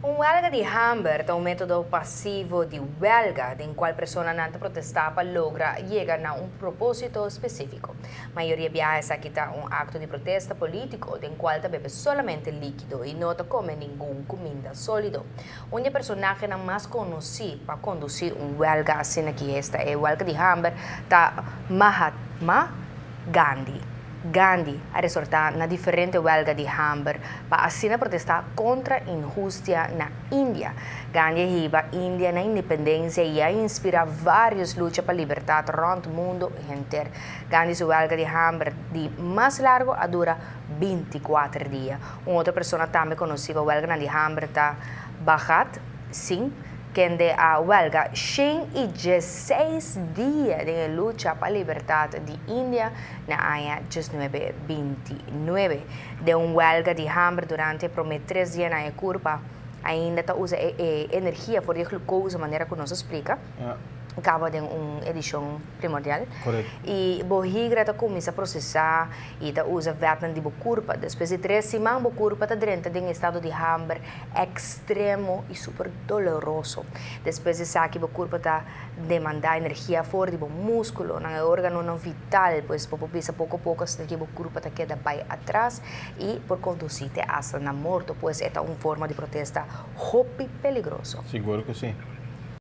Un welga di hamber ta un metodo pasivo di welga den cual personanan ta protesta pa logra yega na un proposito specifico. Mayoria biaha esaki ta un acto di protesta politico den cual ta bebe solamente likido y no ta come ningun cuminda solido. Un di e personahenan mas conoci pa conduci un welga asina ki esta e welga di hamber ta Mahatma Gandhi. Gandhi a resortá na diferente wèlga di hamber pa asina protestá kontra inhustia na India. Gandhi a hiba India na independensia i a inspirá vários lucha pa libertat rònt mundu henter. Gandhi su wèlga di hamber di mas largu a dura 24 dia. Un otro persona tambe konosí pa wèlganan di hamber ta Bhagat Singh, kende a wèlga 116 dia den e lucha pa libertat di India na aña 1929. Den un wèlga di hamber durante e promé tres dianan e kurpa ainda ta usa e energia for di e glukosa manera ku nos a splika kaba den un edishon primordial. I bo higra ta kuminsá prosesá i ta usa vètnan di bo kurpa. Despues di tres siman bo kurpa ta drenta den estado di hamber ekstremo i super doloroso. Despues di esaki bo kurpa ta demandá energia for di bo múskulonan, e órganonan vital, pues bo por bisa poko poko asina ke bo kurpa ta keda bai atras i por kondusí te asta na morto, pues e ta un forma di protesta hopi peligroso. Sigur ku si.